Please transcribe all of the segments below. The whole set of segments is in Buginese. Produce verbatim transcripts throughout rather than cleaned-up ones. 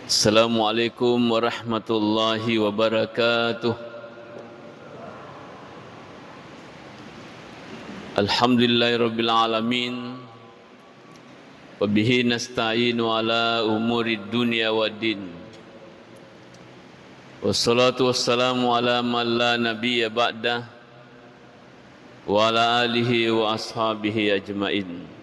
Assalamualaikum warahmatullahi wabarakatuh. Alhamdulillahirabbil alamin. Wa bihi nasta'inu ala umurid dunya waddin. Wassalatu wassalamu ala man la nabiyya ba'da, wa ala alihi wa ashabihi ajmain.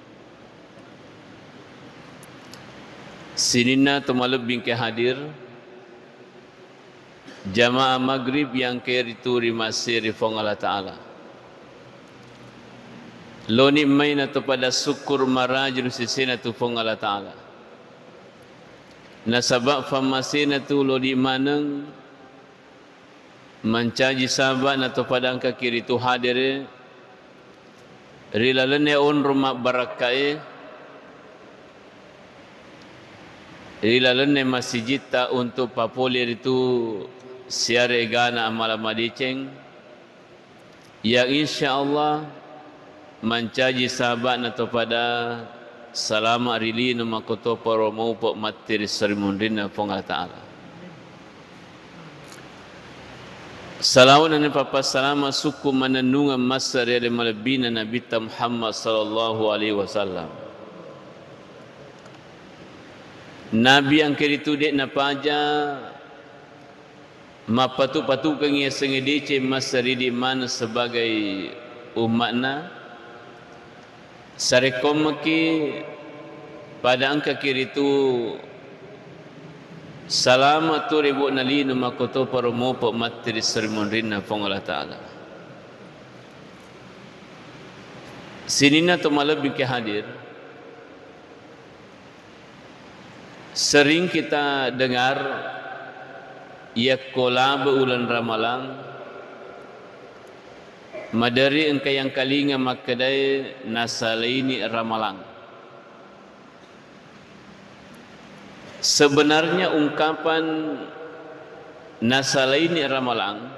Sininna to malebbi engka hadir, jamaah maghrib yang keritu ri masse ri Puang Allah Ta'ala. Loni mai nato pada syukur maraji ri sesena tu Puang Allah Ta'ala. Nasaba fammasena tu loni maneng mancaji saba nato pada engka kiritu hadere ri lalenna onrong mabbarakkae, ri lalenna masijitta untuk papole ritu siare egana amala madeceng, yang insya Allah mancaji sahaba'na to pada salama ri lino makkotoparo maupe matti ri sarimunrinna Puang Allah Ta'ala. Salawa nenna pappasalama sukku manennungeng massa ri ale malebbina Nabitta Muhammad sallallahu alaihi wasallam. Nabi angkeritu de' napaja mappatu-patukengngi yasengnge deceng massa ri idi maneng sebagai umma'na. Sarekkommeki pada engkaki ritu salama tu ri bo'na lino makkotoparo mope matti ri sarimunrinna Puang Allah Ta'ala. Sininna to malebbi ki hadir, sering kita dengar yakko labe uleng Ramalang, maderi engka yang kalinga makkedae nasalaini Ramalang. Sebenarnya ungkapan nasalaini Ramalang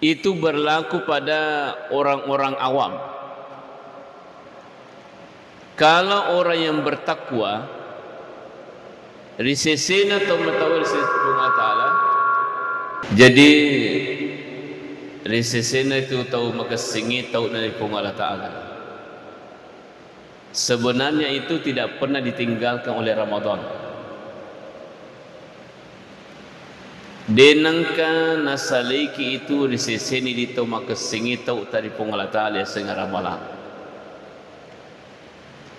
itu berlaku pada orang-orang awam. Kalau orang yang bertakwa, ri sesena tau matawa ri sesena Puang Allah Ta'ala. Jadi, ri sesena itu tau makessingi tau na ri Puang Allah Ta'ala. Sebenarnya itu tidak pernah ditinggalkan oleh Ramadan. De' nengka nasalaiki itu ri sesena idi tau makessingi tau ta ri Puang Allah Ta'ala yasengnge Ramalang.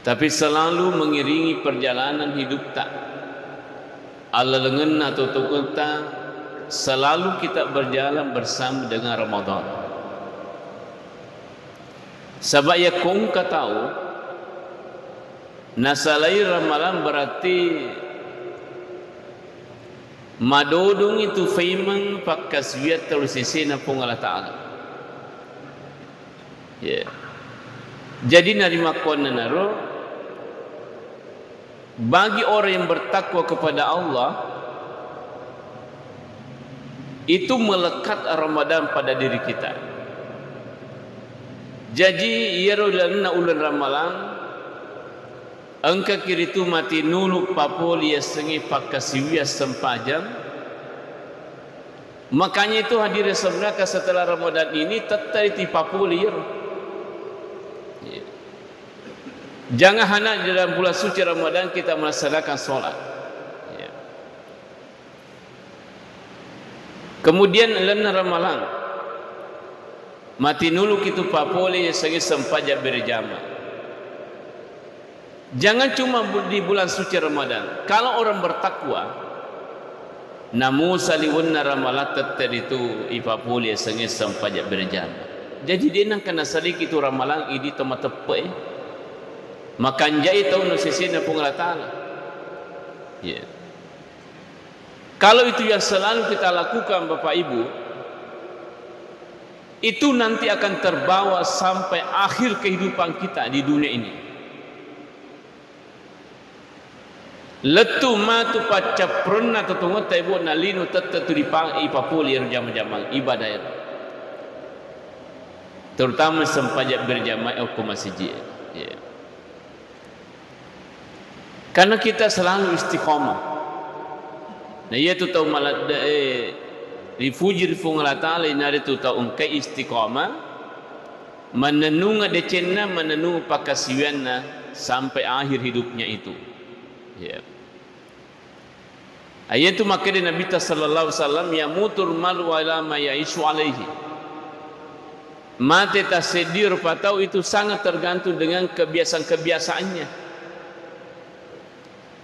Tapi selalu mengiringi perjalanan hidupta, allalengenna totongetta, selalu kita berjalan bersama dengan Ramadan. Saba' yakko engka tau nasalai Ramalang berarti madodongngi tu paimeng pakkasiwiatta ri sesena Puang Allah Ta'ala. Ya. Jadi narimakkuannanaro, bagi orang yang bertakwa kepada Allah, itu melekat Ramadan pada diri kita. Jaji, iyaro lalenna uleng Ramalang, engkaki ritu matinulu papoli yasengnge pakkasiwiang sempajang. Makanya itu hadirin saudara, setelah Ramadan ini tetap itu papoli iyaro. Iya. Jangan hanya di dalam bulan suci Ramadan kita melaksanakan sholat. Ya. Kemudian lalenna Ramalang, matinuluki tu papole yasengnge sempajang berjamaah. Jangan cuma bu-, di bulan suci Ramadan. Kalau orang bertakwa, namu saliwenna Ramalang tette ritu ipapole yasengnge sempajang berjamaah. Jadi de' nengka nasaliki tu Ramalang idi to mateppe'e. Makanjai tau no sesena Puang Allah Ta'ala. Ya. Kalau itu yang selalu kita lakukan, Bapak Ibu, itu nanti akan terbawa sampai akhir kehidupan kita di dunia ini. Lettu matu paccappurenna totongetta ibu nalino tette tu dipa-, ipapole ero jama-jamang ibadah ero. Terutama sempajang berjamaah okko masiji. Ya. Karena kita selalu istiqomah. Na iyatu tau maladde'e rifuji ri Puang Allah Ta'ala, inaritu tau engkai istiqamah, mannennunga decenna, mannennunga pakkasiwianna sampai akhir hidupnya itu. Ya. Ayatu makkeda Nabitta sallallahu alaihi wasallam, "Yamutul mar'u ala ma ya'ishu alaihi." Mate tasseddi rupa tau itu sangat tergantung dengan kebiasaan-kebiasaannya.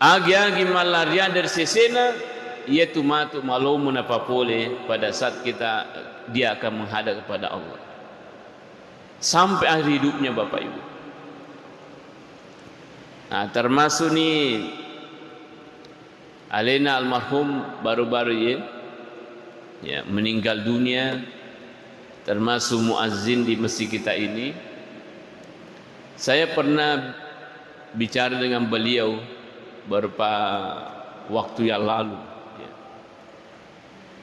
Agi-agi mallariang dari sesena, iyatu matu malomo napapole pada saat kita, dia akan menghadap kepada Allah. Sampai akhir hidupnya, Bapak Ibu. Nah, termasuk nih alena almarhum baru-baru ye, ya, meninggal dunia, termasuk muazzin di masjid kita ini. Saya pernah bicara dengan beliau beberapa waktu yang lalu, ya.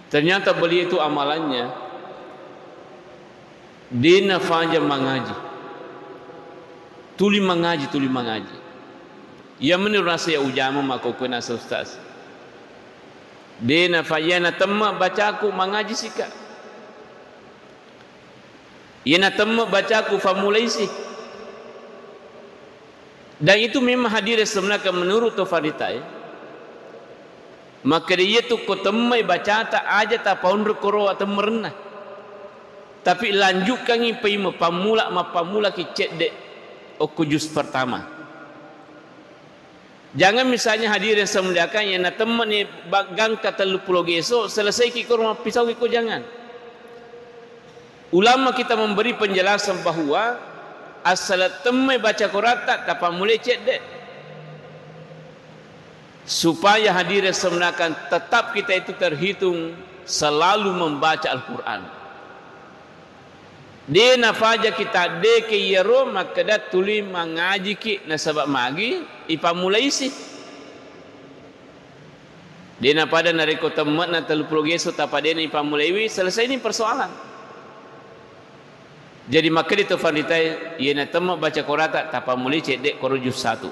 Ternyata beliau itu amalannya, de nafaja mangaji. Tuli mangaji, tuli mangaji. Iya meni rasa ya ujama makkokkoe nasa ustaz. De nafaja, iya natemma bacaku mangaji sika. Iya natemma bacaku famulaisi. Dan itu memang hadirin sebenarnya menurut to faritae. Maka dia tu ko temmai bacata aja tapaonro koro atemmerenna. Tapi lanjutkangi paima pammula, mappammulaki cedde okko juz pertama. Jangan misalnya hadirin saya muliakan, yang natemme'ni ba-, gangka tellu pulo geso, selesaiki koro mappisauki ko, jangan. Ulama kita memberi penjelasan bahwa asal temmai baca Qur'anta, tapammulai cedde. Supaya hadirin semuliakan, tetap kita itu terhitung selalu membaca Al-Quran. De nafaja kita deke iyaro makkeda tuli mangajiki nasaba magi ipammulaisi. De napada narekko temme'na tellu pulo geso tapa dena ipammulaiwi, selesai ni persoalan. Jadi makkeda to faritae, iyena temme baca Qur'anta, tapammulai cedde koro juz satu.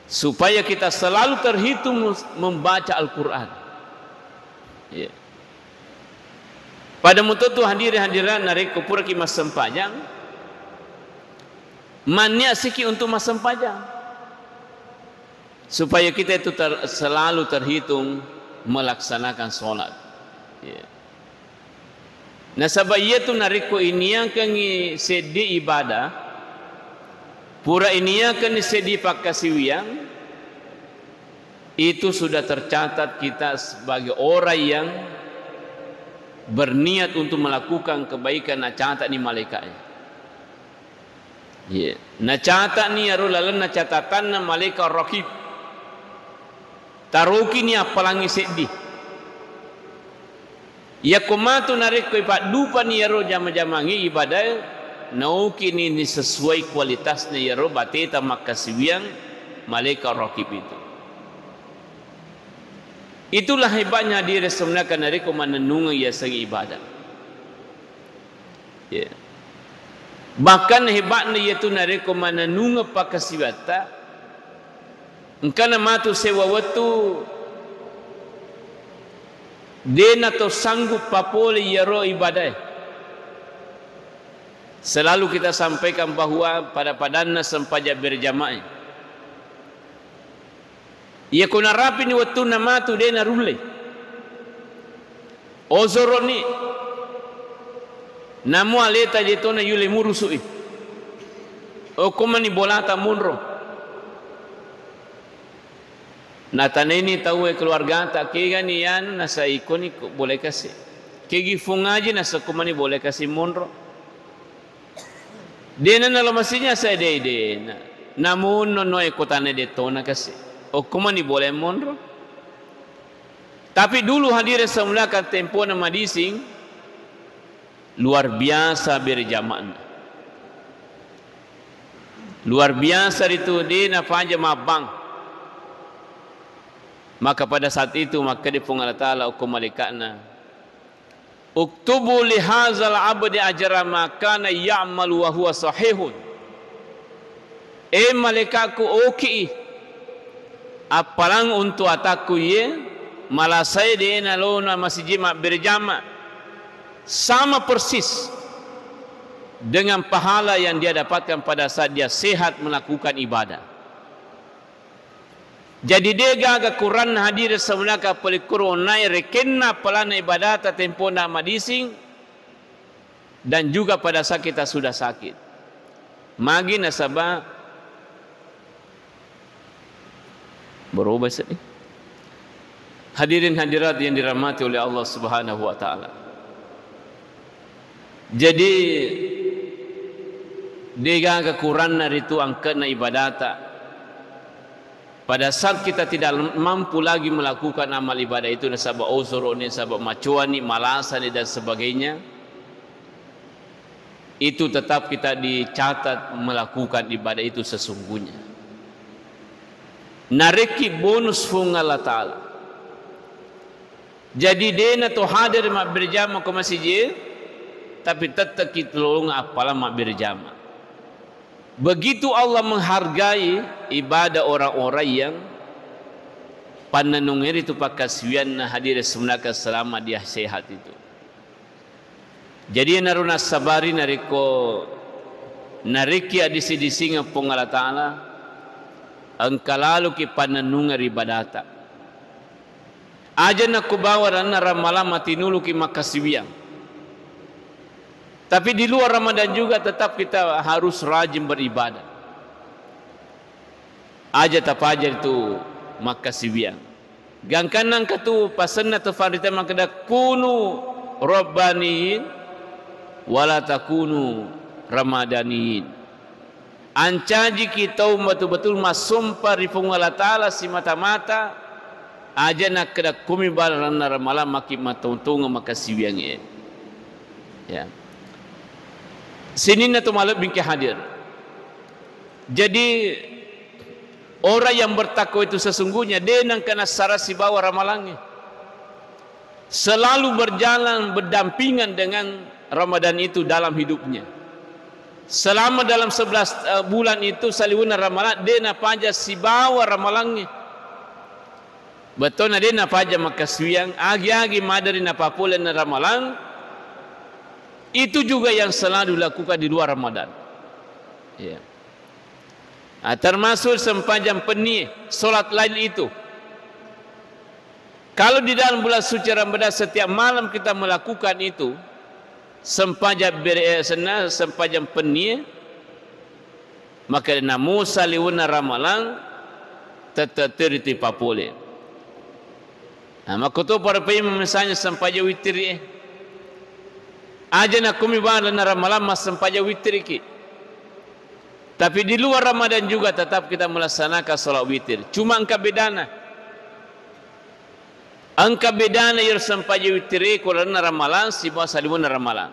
Supaya kita selalu terhitung membaca Al-Quran. Iya. Pada mutotu hadirin hadirat, narekko puraki massempajang, manniasiki untuk massempajang. Supaya kita itu ter-, selalu terhitung melaksanakan sholat. Iya. Nasaba iyatu narekko iniakengngi seddi ibadah, pura iniakenni seddi pakkasiwiang, itu sudah tercatat kita sebagai orang yang berniat untuk melakukan kebaikan, nacatatni malaikatnya. Iya. Nacatatni iyaro lalenna catatanna malaikat Raqib. Tarokini appalangngi seddi. Iyako matu narekko ipaddupani iyaro jama-jamangnge ibadae, naokini ni sesuai kualitasna iyaro bateta makkasiwiang malaikat Raqib itu. Itulah hebatnya diri sebenarnya narekko mannennungeng yaseng ibadah. Ya. Bahkan hebatna iyatu narekko mannennungeng pakkasiwiatta, engkana matu sewa wettu, dena to sanggup papole iyaro ibadae. Selalu kita sampaikan bahwa pada-padanna sempajang berjamaah. Iyako narapini wettunna matu, de narulle. Ozoroni. Namu aleta je tona yule murusu'i. Okko mani bolata monro. Natanaini tauwe keluargata, kegani yanu, nasa ikoni ko bolai kasi. Kegi fungaji, nasa ko mani bolai kasi monro. Dena nalo masinya saya dei dena. Namun nono e kotane de tona kasi. Okko mani boleh monro. Tapi dulu hadirin semuliakan tempona madising, luar biasa berjamaahnya. Luar biasa itu dena faja mabang. Maka pada saat itu, maka di Puang Allah Ta'ala, okko malaikatna, "Uktubu li hadzal abdi ajra ma kana ya'malu wa huwa sahihun." E malaikatku, oki, Appalang untu atakku iye, malasai de'na lona masiji mabberjama, sama persis dengan pahala yang dia dapatkan pada saat dia sehat melakukan ibadah. Jadi, de'gaga kuranna hadire sebenarnya palikkuro onnai rekenna appalanna ibadata tempona madising, dan juga pada saat kita sudah sakit. Magi nasaba berubah sedih. Hadirin hadirat yang dirahmati oleh Allah Subhanahu wa Ta'ala. Jadi, de'gaga kuranna ritu angkena ibadata. Pada saat kita tidak mampu lagi melakukan amal ibadah itu, nasaba uzur, nasaba macoani, malasani, dan sebagainya, itu tetap kita dicatat melakukan ibadah itu sesungguhnya. Narekki bonus Fuang Allah Ta'ala. Jadi, de'na to hadir mabberjama ko masiji, tapi tette'ki tulung appalang mabberjama. Begitu Allah menghargai ibadah orang-orang yang pannennungngeri tu pakkasiwianna hadire sebenarnya selama dia sehat itu. Jadi, enaro nassabari narekko narekki addisi-disingeng Puang Allah Ta'ala, engka laloki pannennungeng ri ibadata. Aja nakkubawa ranna Ramalang matinuluki makkasiwiang. Tapi di luar Ramadan juga tetap kita harus rajin beribadah. Aja tapaja itu makkasiwiang. Gangkanna engka tu pasenna tu farita makkeda, "Kunu rabbaniyin wala takunu ramadaniyin." Ancajiki tau betul-betul massompa ri Puang Allah Ta'ala simata-mata, aja nakkeda kumi bala ranna Ramalang maki mattongtongeng makkasiwiangnge. Ya. Sininna to malebbingki hadir. Jadi, orang yang bertakwa itu sesungguhnya de nengka nassara sibawa Ramalangnge. Selalu berjalan berdampingan dengan Ramadan itu dalam hidupnya. Selama dalam sebelas, eh, bulan itu, saliwenna Ramalang, de napaja sibawa Ramalangnge. Betona de napaja makkasiwiang, agi-agi maderi napapolenna Ramalang, itu juga yang selalu dilakukan di luar Ramadan. Iya. Ah, termasuk sempajang pennie, sholat lail itu. Kalau di dalam bulan suci Ramadan setiap malam kita melakukan itu, sempajang bere-, eh, senna, sempajang pennie, maka namo saliwenna Ramalang, tette-, terri tu papole. Nah, makkuto para paimeng misalnya sempajang witiri, eh. Aja nakumi bala ranna Ramalang massempajang witiriki. Tapi di luar Ramadan juga tetap kita melaksanakan sholat witir. Cuma engka bedana. Engka bedana iyaro sempajang witiri ko lalenna Ramalang sibawa saliwenna Ramalang.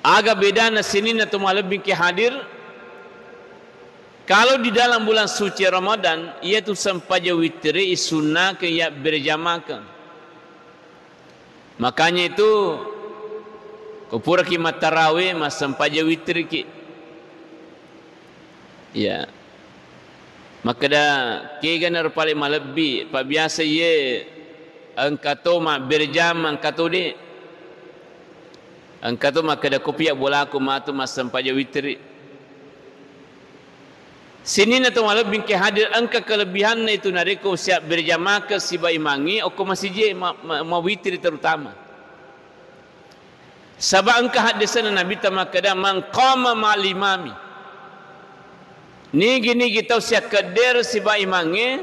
Aga bedana sininna to malebbingki hadir? Kalau di dalam bulan suci Ramadan, iyatu sempajang witiri isunnakeng iya berjamakeng. Makanya itu, ko puraki mattarawe, massempajang witiriki. Iya. Makkeda, kega naro paling malebbi, pabiasa iye engka to mabberjama, engka to de. Engka to makkeda, kopi ya bolaku matu massempajang witiri. Sininna to malebbingki hadir, engka kelebihanna itu narekko siap berjamaah siba imangnge okko masijie ma-, ma-, mawitiri terutama. Saba engka haddesenna Nabitta makkeda, "Man qama ma'al imami." Nigi-nigi tau siakkeddere siba imangnge,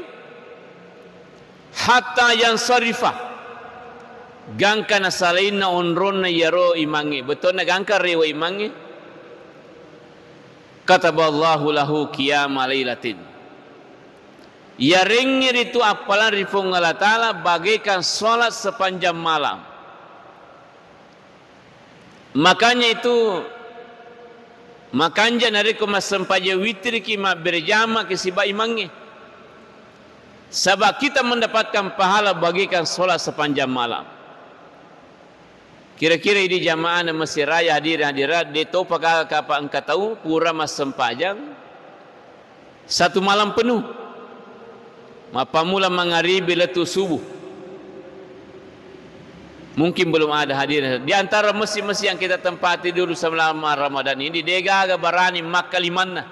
hatta yansarifa, gangka nasalainna onronna iyaro imangnge, bettuanna gangka rewe imangnge, kataballahu lahu qiyama lailatin, iyarengngi ritu appalang ri Puang Allah Ta'ala bagaikan salat sepanjang malam. Makanya itu, makanja narekko massempajang witiriki, mabberjamaki siba imangnge. Saba kita mendapatkan pahala bagaikan sholat sepanjang malam. Kira-kira idi jamaah na Mesir Raya, hadirin hadirat, de topa ka-, kapa engka tau pura massempajang satu malam penuh. Mappammula mangaribi lettu subuh. Mungkin belum ada hadir. Di antara masjid-masjid yang kita tempati dulu selama Ramadan ini, degaga barani makka limanna.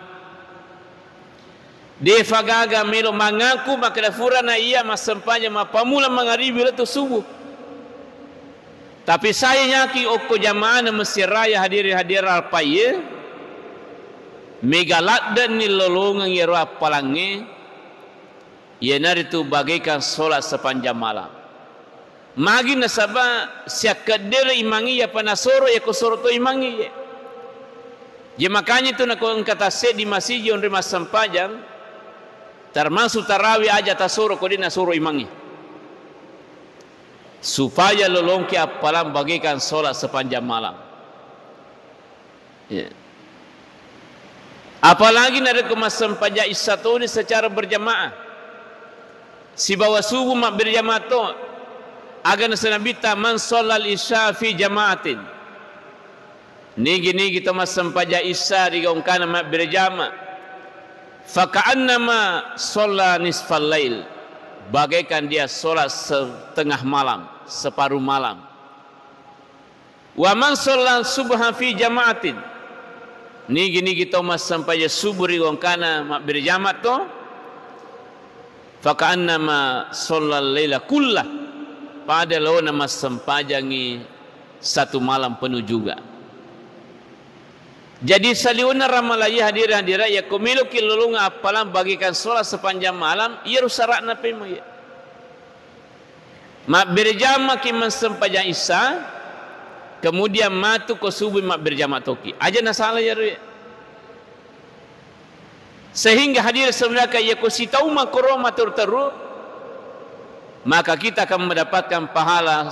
Defa gaga melo mangaku makkeda furana iya massempajang mappammula mangaribi lettu subuh. Tapi sayangki okko jamaahna Mesir Raya hadirin hadirat alpaiye, mega laddenni lolongeng iyaro appalangnge, iyanaritu bagaikan sholat sepanjang malam. Magi nasaba siakkeddero imangnge iyapa nasoro, iyako soro to imangnge iye. Je makanya tu nako engka tasseddi masiji onroi massempajang, termasuk tarawih aja tasoro ko de nasoro imangnge. Supaya lolongki appalang bagaikan sholat sepanjang malam. Ya. Apalagi narekko massempajang isya toni secara berjamaah. Sibawa subuh mabberjamaah to. Aga naseng Nabitta, "Man shallal isya fi jama'atin." Nigi-nigi to massempajang isya ri gongkana mabberjamaah. Faka'annama shalla nisfal lail. Bagaikan dia sholat setengah malam, separuh malam. Wa man shalla subha fi jama'atin. Nigi-nigi tau massempajang subuh ri gongkana mabberjamaah to, faka'annama shallal laila kullah. Pada laona massempajangi satu malam penuh juga. Jadi saliwenna ramalaiya hadirin hadirat, yakko meloki lolongeng appalang bagaikan sholat sepanjang malam, iyaro sara'na pemeng. Mabberjamaki massempajang isya, kemudian matu ko subuh mabberjama toki. Aja nasala iyaro. Sehingga hadir sebenarnya yakko sitau makkoro matteru-teru, maka kita akan mendapatkan pahala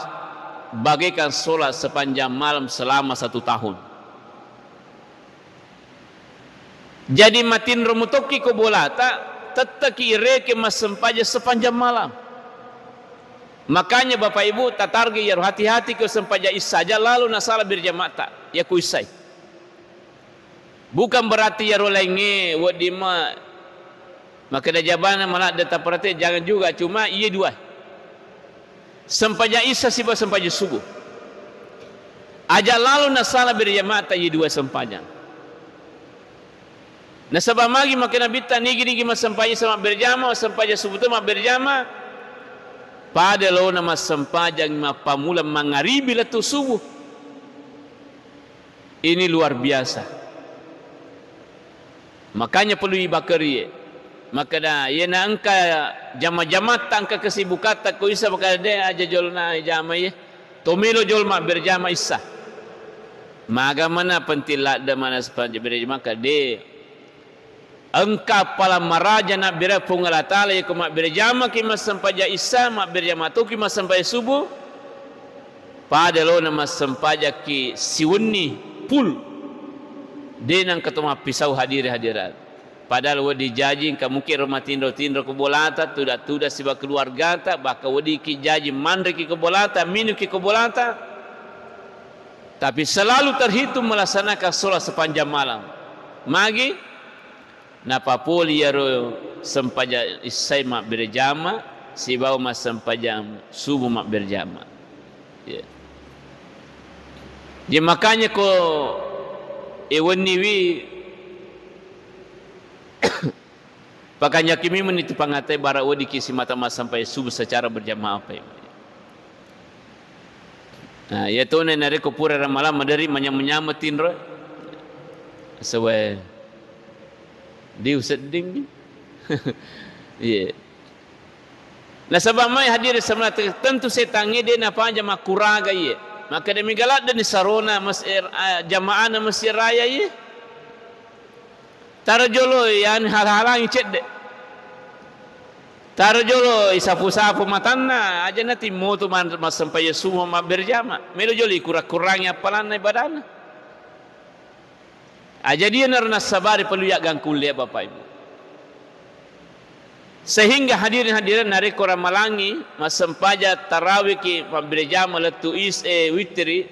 bagaikan sholat sepanjang malam selama satu tahun. Jadi matinro mutokki ko bolata, tetteki ireke massempajang sepanjang malam. Makanya Bapak Ibu, tatarget iyaro, hati-hati ko sempajang isya aja lalu nasala berjamaata, yakko isai. Bukan berarti iyaro laingnge wedding ma-, makkeda jabana maladde taperhati, jangan juga, cuma iye dua. Sempajang isya sibawa sempajang subuh. Aja lalo nasala berjamaata iye dua sempajang. Nasaba magi makkeda Nabitta, nigi-nigi massempajang isya mabberjama, massempajang subuh to mabberjama, pada laona massempajang mappammula mangaribi lettu subuh. Ini luar biasa. Makanya perlu ibakeri. Makkeda, iyena engka jama-jamatta, engka kesibukatta, ko isya makkeda, de, aja jolona jama iye. To melo jolo mabberjama isya. Maga mana penting ladde mana sepanjang berjamaah, de. Engka appalang maraja nabbere Puang Allah Taala, yako mabberjamaki massempajang isya, mabberjama toki massempajang subuh, pada laona massempajakki siwenni full. De nengka to mappisau hadiri hadirat. Padahal wedding jaji engka mungkin ro matinro-tinro ko bolata, tuda-tuda sibawa keluargata, bahkan weddingki jaji manreki ko bolata, minuki ko bolata. Tapi selalu terhitung melaksanakan sholat sepanjang malam. Magi? Napapoli iyaro sempajang isai mabberjama sibawa massempajang subuh mabberjama. Ya. Jadi makanya ko e wenniwi pakanyaki memang itu pangatai bara weddingki simata massempajang subuh secara berjamaah apa ya. Nah, iya tona narekko pura ramalang maderi manyameng-nyameng tinro. Sesuai. Diu sedding. Iya. Nasaba mai hadiri sebenarnya tentu setangnge de napaja makkuraga iye. Maka demi galak deni sarona mas-, er-, ah, jamaahna Mesir Raya iye. Taro jolo yani hal-halangi cedde. Taro jolo isapu-sapu matanna, aja natimmotu man-, massempajang subuh mabberjama. Melo jolo ikura-kurangi appalanna ibadahna. Aja dia naro nassabari perlu yaggangkulle, Bapak Ibu. Sehingga hadirin hadirat narekko ramalangi massempajang tarawihki mabberjama lettu is-, eh, witri,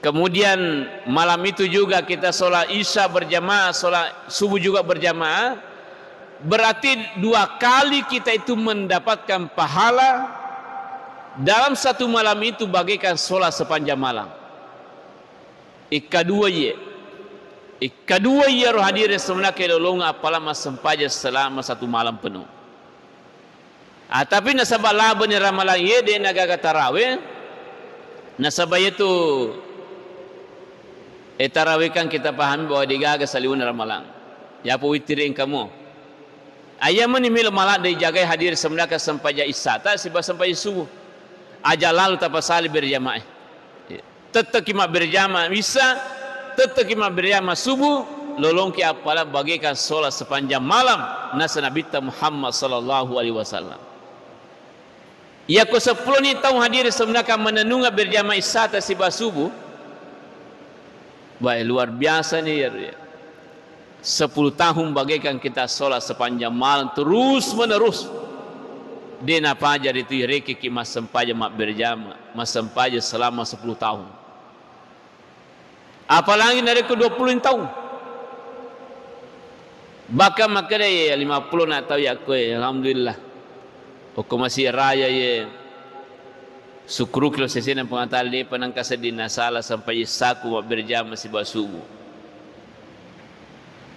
kemudian malam itu juga kita sholat isya berjamaah, sholat subuh juga berjamaah. Berarti dua kali kita itu mendapatkan pahala dalam satu malam itu bagaikan sholat sepanjang malam. Ikkadua iye. Ikkadua iyaro hadire semenake lolonga appala massempajang selama satu malam penuh. Ah, tapi nasaba labani ramalang iye, de' nagaga tarawe. Nasaba iyatu, eh, tarawe kan kita pahami bahwa degaga saliwenna ramalang. Yapo wittiri engkamo. Ayya mani melo maladde ijagai hadire semenaka sempajang issata siba sempajang subuh. Aja lalu tapasali berjamaah. Tettekki mabberjama issa, tettekki mabberjama subuh, lolongki appala bagaikan sholat sepanjang malam, nasa Nabitta Muhammad sallallahu alaihi wasallam. Iyako seppulo ni taung hadire semenaka menenunga berjama issata siba subuh, wah, luar biasa ni, ya, ya. Sepuluh tahun bagaikan kita sholat sepanjang malam terus menerus. De' napaja ritu irekeki massempajang mabberjama, massempajang selama sepuluh tahun. Apalagi narekko dua puluh tahun. Bahkan makkeda, "Ye, lima puluh na tau yakko, ye, alhamdulillah. Okko masih raya, ye." Sukkuruki lo sesena Puang Allah Ta'ala, de'pa nengka sedding nasala sampai issaku mabberjama siba subuh.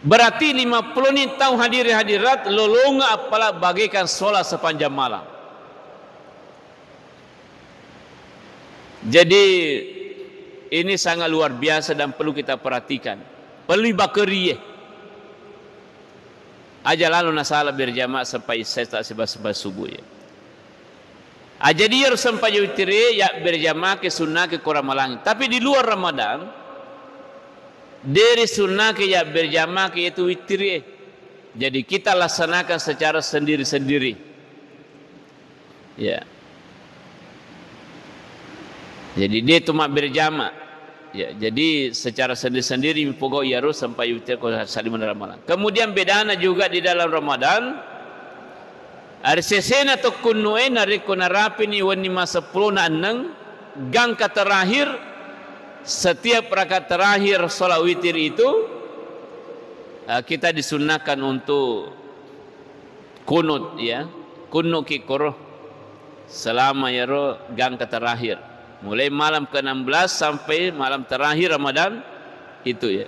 Berarti lima puluh ni tau hadiri hadirat lolonga appala bagaikan sholat sepanjang malam. Jadi ini sangat luar biasa dan perlu kita perhatikan. Perlu ibakerie. Aja lalu nasala berjamaah sampai isya ta siba-, siba subuh, ya. Ah, jadi iyaro sempajang witiri ya berjamaah ke sunnah ke ko Ramalang. Tapi di luar Ramadan, de' risunnahke ya berjamaah ke itu witiri. Jadi kita laksanakan secara sendiri-sendiri. Ya. Jadi de' tu mabberjama. Ya, jadi secara sendiri-sendiri mipogau iyaro sampai witiri ko saliwenna Ramalang. Kemudian bedana juga di dalam Ramadan, ari sesena to kunnu'e narekko narapini wenni masseppulo na enneng, gangka terakhir, setiap rakaat terakhir sholat witir itu, eh, kita disunnahkan untuk kunut, ya, kunut ki koro selama iyaro gangka terakhir, mulai malam ke enam belas sampai malam terakhir Ramadan itu, ya.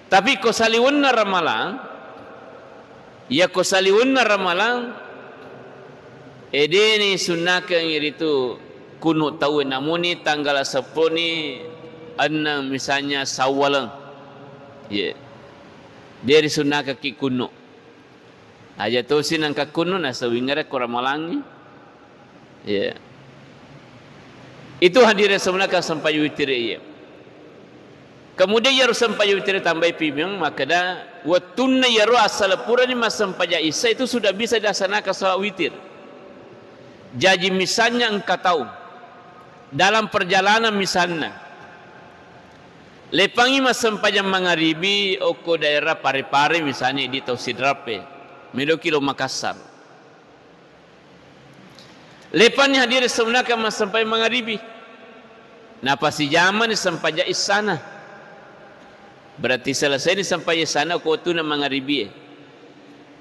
Tapi ko saliwenna Ramalang, ya, ko saliwenna Ramalang, eh, de' ni sunnahkeng iritu kunut tauwe, namuni tanggala seppulo ni enneng misalnya Sawwaleng, ya, de' risunnahkeng ki kunut. Aja tosi nengka kunut nasawingngere ko Ramalangngi. Iya. Itu hadire sebenarnya sempajang witiri, iya. Kemudian iyaro sempajang witiri tambai pimeng makkeda, wettunna iyaro assala purani massempajang isya itu sudah bisa dilaksanakan salat witir. Jaji misalnya engka tau dalam perjalanan misalnya, lepangi massempajang mangaribi okko daerah Pare-Pare misalnya di tau Sidrappe, meloki lo Makassar. Lepanni hadire seunaka massempajang mangaribi. Napasijamani sempajang issana. Berarti selesaini sempajang issana ko wettunna mangaribie.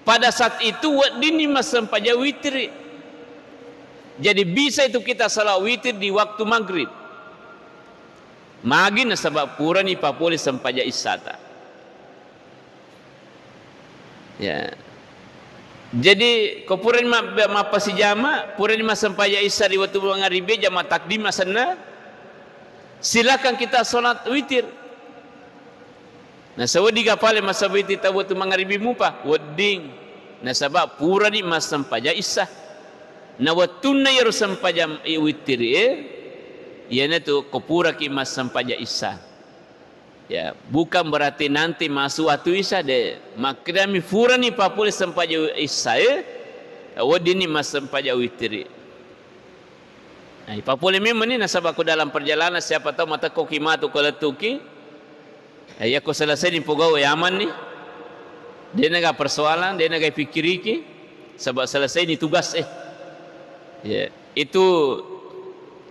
Pada saat itu weddinni massempajang witri. Jadi bisa itu kita salat witir di waktu maghrib. Magi nasaba purani papole sempajang issata. Ya. Jadi, ko purani ma-, mappasijama, purani massempajang isya ri wettu mangaribi, jama takdim asenna, silakan kita salat witir. Nasaba wedding ga pale massempajang witir tau wettu mangaribi mupa? Wedding. Nasaba purani massempajang isya. Na wettunna iyaro sempajang i-, witir e, iyanatu ko puraki massempajang isya. Ya, bukan berarti nanti masuk waktu isya de. Makkedami furani papole sempajang isya e, weddinni massempajang witiri. Nah, ipapole memang ni nasaba ko dalam perjalanan siapa tahu matekkoki matu ko lettuki. Eh, yakko selesai ni pogau yaman ni. De naga persoalan, de naga pikiriki. Sebab selesai ni tugas eh. Ya, itu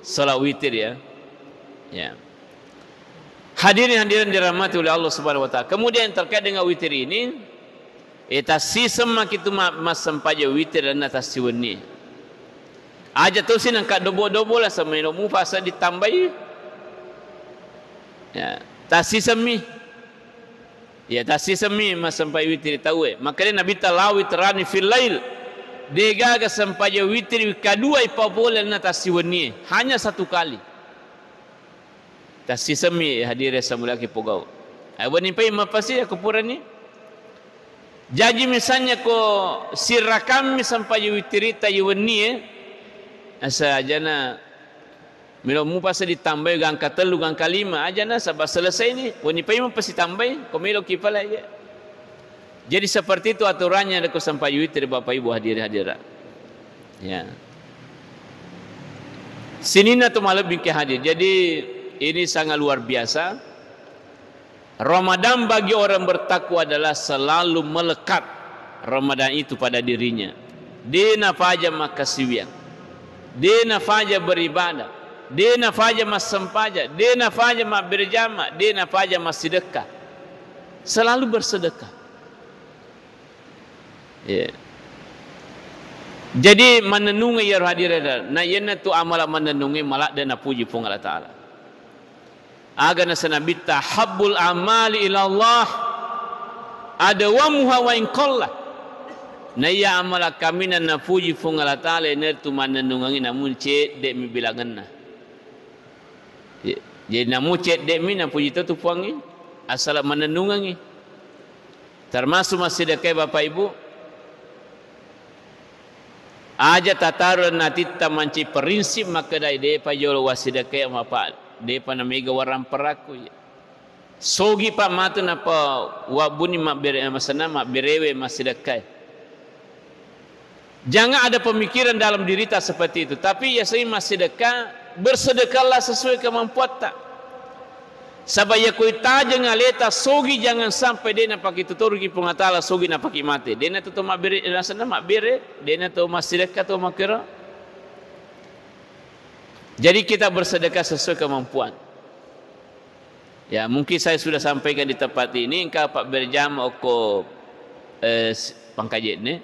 salat witir ya. Ya. Hadirin hadirin dirahmati oleh Allah Subhanahu wa Ta'ala. Kemudian terkait dengan witir ini, E, tassiseng maki tu ma-, massempajang witiri lalenna tassiwennie. Aja tosi nengka dobo-dobo la, semelo mupa seddi tambai. Ya, tassisemmi. Ya, tassisemmi massempajang witiri tauwe. Makanya Nabitta, "La witrani fil lail." Degaga sempajang witiri kadua ipapole lalenna tassiwennie. Hanya satu kali. Tassisemmi hadire samulaki pogau. Ai, wenni pai mapasi aku purani. Jaji misalnya ko sirakammi sempajang witirita ye wennie, asa ajana melo mupa seddi tambai gangka tellu, gangka lima, ajana saba selesai ni, wenni pai mapasi tambai, ko melo ki pale ye. Jadi seperti itu aturannya ada ko sempajang witiri Bapak Ibu hadiri hadirat. Ya. Sininna tu malebbi ke hadir. Jadi ini sangat luar biasa. Ramadan bagi orang bertakwa adalah selalu melekat Ramadan itu pada dirinya. De nafaja makkasiwiang. De nafaja beribadah. De nafaja massempajang. De nafaja mabbere jama. De nafaja massidekka. Selalu bersedekah. Iya. Jadi, mannennungeng iyaro hadire, na iyanatu amala mannennungeng maladde napuji Puang Allah Ta'ala. Aga naseng Nabitta, "Habbul amali ilallah adawamuha wa in qalla." Naiya amala kaminang napuji Puang Allah Ta'ala, iyanaritu mannennungengngi namun cedde'mi bilangenna. Iya. Jadi, namu cedde'mi napuji to tu Puangngi, asala mannennungengngi. Termasuk massidekkai, Bapak Ibu, aja tataru natitta manci prinsip makkedai, "Depa jolo wassidekkai, mapa depa namega waramparakku." Sogi pa matu napa wabbuni mabbere-, masenna mabberewe massidekkai. Jangan ada pemikiran dalam dirita seperti itu. Tapi yasengnge massidekka, bersedekahlah sesuai kemampuatta. Saba yakko itajeng aleta sogi, jangan sampai de napakituturuki Puang Allah Ta'ala, sogi napaki mate. De natu to mabbere, nasenna mabbere, de natu massidekka to makkero. Jadi kita bersedekah sesuai kemampuan. Ya, mungkin saya sudah sampaikan di tempat ini, engka pabberjama okko, eh, s-, Pangkajene.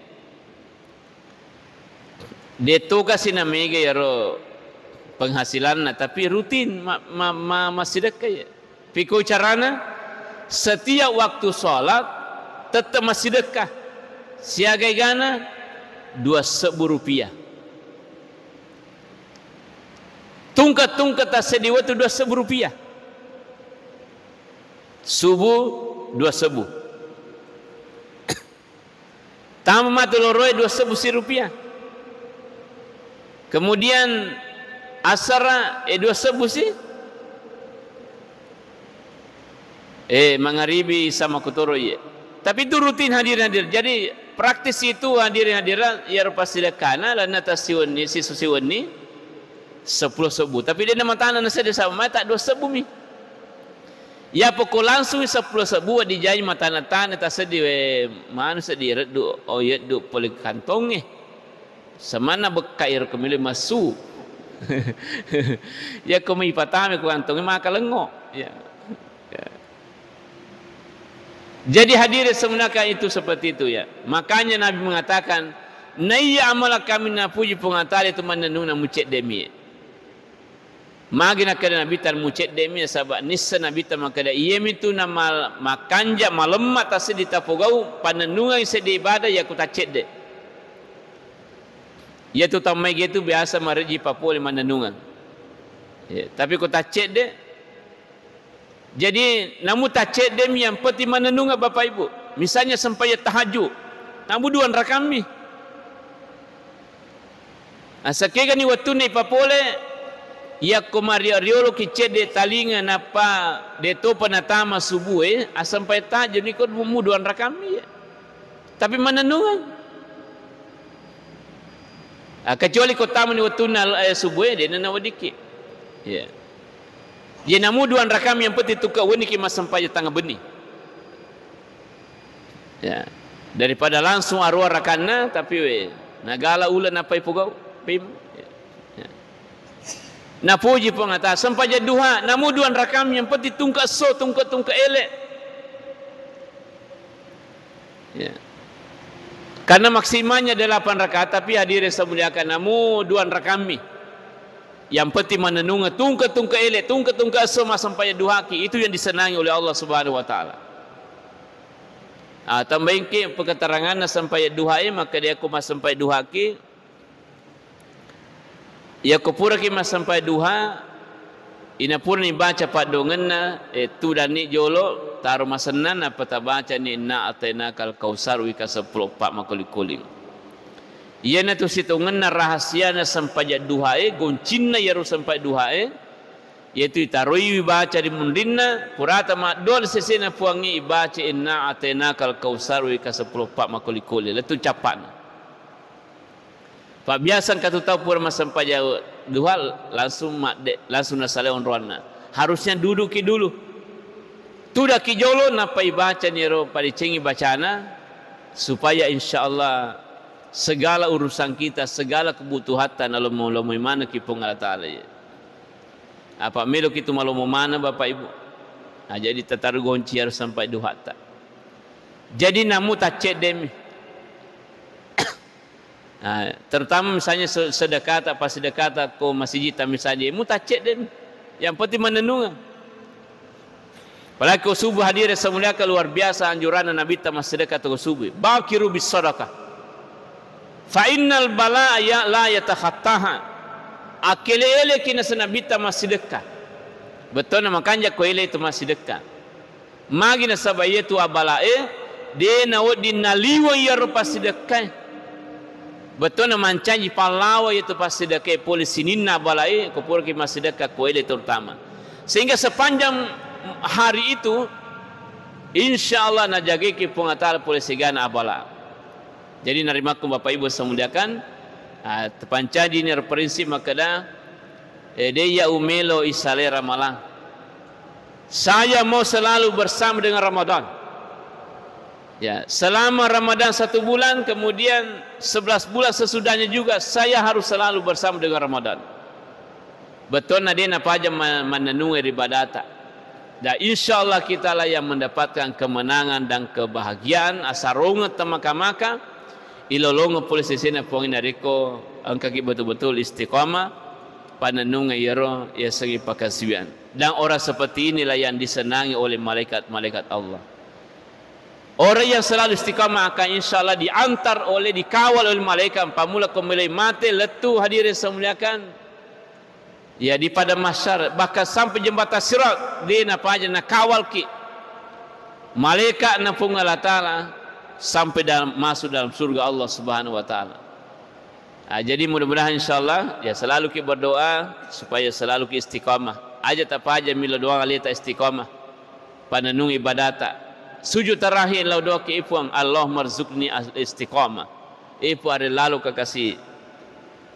De to kasi namega yaro penghasilanna, tapi rutin ma-, ma-, ma-, massidekka ya. Piko carana, setiap waktu sholat tetap massidekka. Siaga egana dua sebbu rupiah. Tungke-tungke tasseddi wettu dua sebbu rupiah. Subuh dua sebbu. Tama matu loroe dua sebbu si rupiah. Kemudian asara, eh, dua sebbu si. Eh, mangaribi sama kutoro iye. Tapi itu rutin hadir-hadir. Jadi praktis itu hadirin hadirat, iyaro passidekkana lalenna tassiwenni, sisu siwenni, seppulo sebbu. Tapi de namatana naseddi sama mata dua sebbu mi. Ya pokok langsung seppulo sebbu, wedding jaji matana-tana taseddi, we, manu seddi reddu, oh, yeddu pole kantongnge. Samanna bekka iro kemile massu. Ya ko mai patame ko kantongnge maka lengo. Ya. Ya. Jadi hadirin semuanya itu seperti itu ya. Makanya Nabi mengatakan, "Naiya amala kami napuji Puang Allah Ta'ala itu mannennung namu cedde'mi." Magi nakkeda Nabitta mucedde'mi, nasaba nisseng Nabitta makkeda, iyamitu namal-, makanja malemma taseddi tapogau pannennungang seddi ibadah yakko taccedde. Iyatu tammai getu biasa marejji papole mannennungeng. Ya, tapi ko taccedde, jadi namu tacceddemi yang penting mannennungeng Bapak Ibu. Misalnya sempajang tahajud, namu dua rakammi. Asakegani wettunna ipapole, yakko mario-rioloki cedde talinga nappa de topa natama subue, asampai tajeng niko mu dua rakammi. Tapi mannennungeng. Ah, kecuali ko tamani wettunna, eh, subue, de nana weddikki. Ya. Ye namu dua rakammi yang penting tukka weniki massempajang tanga benni. Ya. Daripada langsung arua rakanna, tapi we, nagala uleng nappai pogau. Pim. Ya. Ya. Napuji Puang Allah Ta'ala, sempajang duha, namu dua rakammi yang penting tungke esso, tungke-tungke ele. Ya. Karena maksimalnya delapan rakaat, tapi hadirin saya muliakan, namu dua rakammi. Yang penting manenunga tungke-tungke ele, tungke-tungke esso massempajang duhaki, itu yang disenangi oleh Allah Subhanahu wa Ta'ala. Ah, tambaingki peketeranganna sempajang duhae, maka dia ku massempajang duhaki, Iyako puraki massempajang duha, inapurani baca paddoangenna, eh, tudanni jolo, taro masennang, nappa tabacani inna a'tainakal kautsar wika seppulo eppa makkuling-kuling. Iyanatu sitongenna rahasiana sempajang duhae, goncinna iyaro sempajang duhae, iyatu itaroiwi baca ri munrinna, purata maddoa ri sesena Puangnge ibaca inna a'tainakal kautsar wika seppulo eppa makkuling-kuling, lettu cappa'na. Pabbiasa engka tu tau pura massempajang duha langsung madde, langsung nasalai onroanna. Harusnya duduki dulu. Tudaki jolo, nappa ibacani ero padecengi bacana, supaya insya Allah segala urusan kita, segala kebutuhatta nalomo-lomoi manengki Puang Allah Ta'ala. Apa meloki tu malomo maneng, Bapak Ibu? Nah, jadi tataru gonci harus sampai duhatta. Jadi namu taccedde'mi. Nah, terutama misalnya se-, sedekata, pas sedekata ko masijita misalnya, mu taccedde'mi. Yang penting manenungan. Apalagi ko subuh, hadirin saya muliakan, luar biasa anjuranna Nabitta massedekah to subuh. Bakiru bis sadaqah. Fa innal bala'a ya-, la yatakhattaha. Akkele-eleki naseng Nabitta massidekka. Bettonna makanja ko ele itu massidekka. Magi nasaba iyatu abalae de nawedding naliweng iyaro passidekkae. Bettonna mancaji pallawa iyatu passidekkae pole sininna abalae ko puraki massidekka ko ele terutama. Sehingga sepanjang hari itu, insya Allah najageki Puang Allah Ta'ala pole sigana abala. Jadi narimakku Bapak Ibu saya muliakan, ah, terpancaji ini prinsip makkeda, eh, de iya umelo isalai Ramalang. Saya mau selalu bersama dengan Ramadan. Ya, selama Ramadan satu bulan, kemudian sebelas bulan sesudahnya juga saya harus selalu bersama dengan Ramadan. Bettonna de napaja ma-, mannennungai ri ibadata. Dan insya Allah kitalah yang mendapatkan kemenangan dan kebahagiaan, asarongeng temaka-maka, ilolongeng pole sesena Puang narekko engkaki betul-betul istiqamah, pannennungai iyaro yasengnge pakasiwiang. Dan orang seperti inilah yang disenangi oleh malaikat-malaikat Allah. Orang yang selalu istiqamah akan insya Allah diantar oleh, dikawal oleh malaikat. Pamula ko meloi mate, lettu hadirin saya muliakan, ya, di padang mahsyar, bahkan sampai jembatan Sirat, de napaja nakawalki malaikat na Puang Allah Ta'ala sampai dalam, masuk dalam surga Allah Subhanahu wa Ta'ala. Ah, jadi mudah-mudahan insya Allah, ya, selalu ki berdoa supaya selalu ki istiqamah. Aja tapaja milo doang aleta istiqamah. Panenung ibadata. Sujud terakhir lao doa ke Puang, Allahumma rzuqni al-istiqamah. Ipu are lalu kakasi,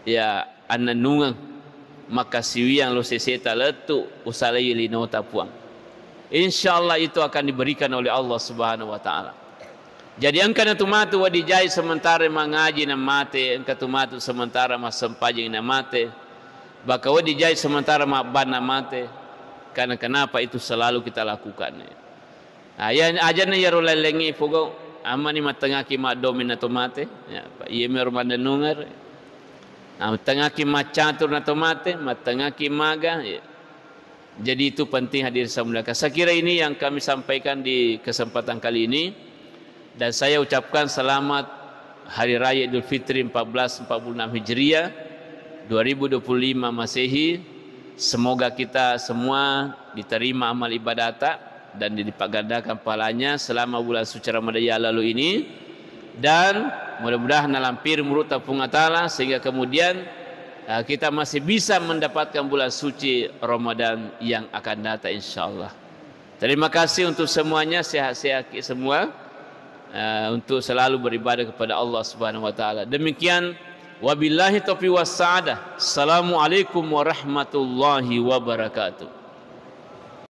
ya, annennungeng makkasiwiang lo seseta lettu usalai linota Puang. Insya Allah itu akan diberikan oleh Allah Subhanahu wa Ta'ala. Jadi engka natu matu wedding jai sementara mangaji na mate, engka tu matu sementara massempajang na mate, bahkan wedding jai sementara mabbanna mate. Karena kenapa itu selalu kita lakukan? Ah, iya, ajanna iyaro lalengnge pogau, ammani mattengaki maddomi na to mate, ya, Pak, iya mero mannennungere. Ah, mattengaki maccatur na to mate, mattengaki maga, ya. Jadi itu penting hadirin saya muliakan. Saya kira ini yang kami sampaikan di kesempatan kali ini. Dan saya ucapkan selamat Hari Raya Idul Fitri empat belas empat puluh enam Hijriah, dua ribu dua puluh lima Masehi. Semoga kita semua diterima amal ibadata dan dilipat gandakan pahalanya selama bulan suci Ramadan yang lalu ini. Dan mudah-mudahan nalampir murutta Puang Allah Ta'ala sehingga kemudian, eh, kita masih bisa mendapatkan bulan suci Ramadan yang akan datang, insya Allah. Terima kasih untuk semuanya, sehat-sehat ki semua, eh, untuk selalu beribadah kepada Allah Subhanahu wa Ta'ala. Demikian, wabillahi taufiq was sa'adah. Assalamualaikum warahmatullahi wabarakatuh.